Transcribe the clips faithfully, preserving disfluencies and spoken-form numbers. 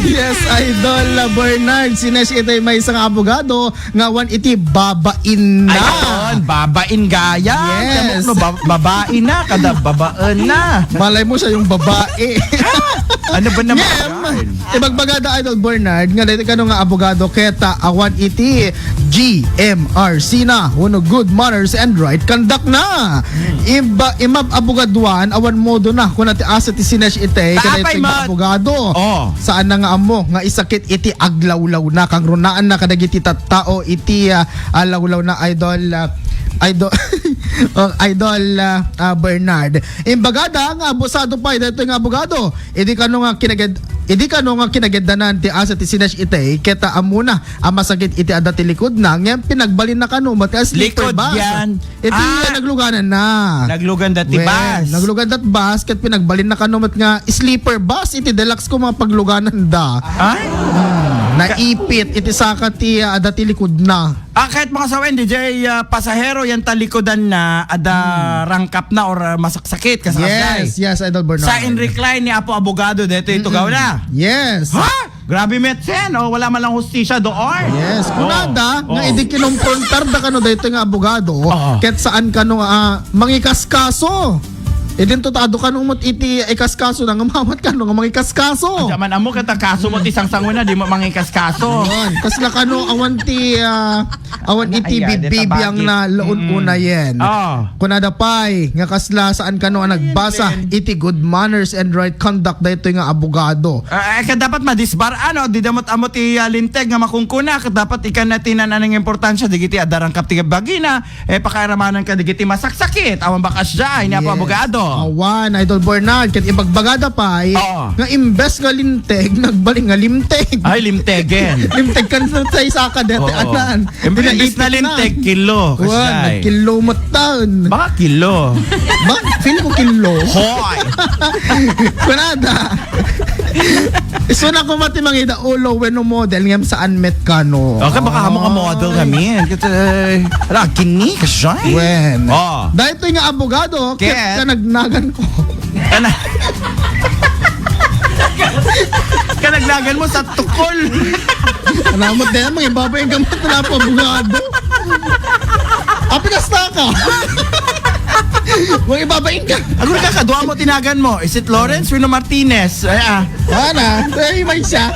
Yes, Idol Bernard. Si Nesh iti maysa nga abogado nga awan iti babain na. Ayun, babain gaya. Yes. Tama no, ba-, babain na, kada babaen na. Malay mo siya yung babae. Ano ba naman Ngem, yan? Ibagbagada, Idol Bernard, nga dahil kano nga abogado, keta awan iti G M R C na, wenno good manners and right conduct na. Iba, imab abogaduan, awan modo na, kuna ti asa ti sinesh itay, Kaapay kadaytoy nga met. Abogado. Oh. Saan na nga ammo, nga isakit iti aglawlaw na, kangrunaan na kadagiti tattao iti, ah, ah, lawlaw na, Idol, ah, Idol, oh, Idol, ah, ah, Bernard. Imbagada nga abusado pay, daytoy nga abogado. Idi kano nga kinaged-, idi kano nga kinageddanan ti asa ti sinesh itay, keta ammona, a masakit iti adda ti likod na, ngem pinagbalin na kano, met nga sleeper Likod bus. Yan. Iti Ah! Nagluganan na. Naglugan da ti Wen, bus. Naglugan dat bus, ket pinagbalin na kano, met nga sleeper bus, iti deluxe ko mga pagluganan da. Ay? Hmm, naipit, iti saka ti, ah, adda ti likod na. Ah, kahit mga sawen, D J, ah, pasahero, yan talikodan na, ada Hmm. rangkap na or, ah, masaksakit, kasakasay. Yes, yes, Idol Bernard. Sa in recline ni Apo Abogado, dito ito Mm-mm. gawin na. Yes. Ha? Grabe, Metsen. Oh, wala man lang hustisya doon. Yes. Oh. Kunada, nga Oh. idi kinomprontar da kano daytoy nga abogado, Oh. ket saan kano, ah, mangikaskaso. Idin to tado kano umot iti ikaskaso na nga mawat kano nga mangikaskaso. Adya man amo ket a kaso mo ti sangsango na, di mo mangikaskaso. Yun. Kasla kano awan ti, ah, awan Ano iti aya, di bibibiang tabagi. Na laun Mm. una yen. Oh. Kunada pay, nga kasla saan kano a nagbasa Amen. Iti good manners and right conduct daytoy nga abogado. Ah, eh, ket dapat madisbar, ano, di damot amo ti, ah, linteg nga makungkuna, ket dapat ikan na ti nan-anang importansya, digiti adarangkap ti bagina, eh, pakairamanan ka digiti masaksakit. Awan bakas dya, ini Apo Yes. Abogado. Awan, Idol Bernard, ket ibagbagada pay, Oo. nga imbes nga linteg, nagbalin nga limteg. Ay, limtegen. Limteg kan sa isa ka dati, Oo. anan. Im-, imbes na Pinaipit na. Linteg, kilo, Wan, kasay. Kilo matan. Baka kilo. Ba, feel ko kilo. Hoy! Kunada. Isu na ko mati mangida ulo wenno model ngem saan met kano. Okay, baka amo nga model kami. Kasi, ala, kini, kasay. Wen. Oh. Dahil ito nga abogado, Ket? Ket kanagnagan ko. Kana-, kanagnagan mo sa tukol. Anamot din, mga ibabaing gamit na abogado. Api kasta ka. Mga ibabaing ka. Agul ka, kadua mo tinagan mo. Is it Lawrence Rino Martinez? Ay, ah. Wala. Ay, may siya.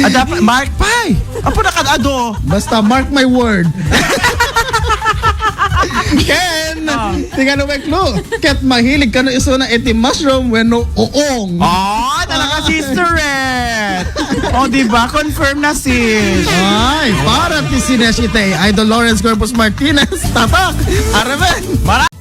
Ah, dapat, Mark Pay. Apo na kad-ado. Basta mark my word. Ken, Ah. Tingano, Weklo? Ket mahilig kano isuna iti mushroom wenno uong. Oh, talaga, Ay. Sister Red. Oh, di ba? Confirm na, sis. Ay, para ti sinesh itay, Idol Lawrence Corpus Martinez, tatak, Araben. Mara-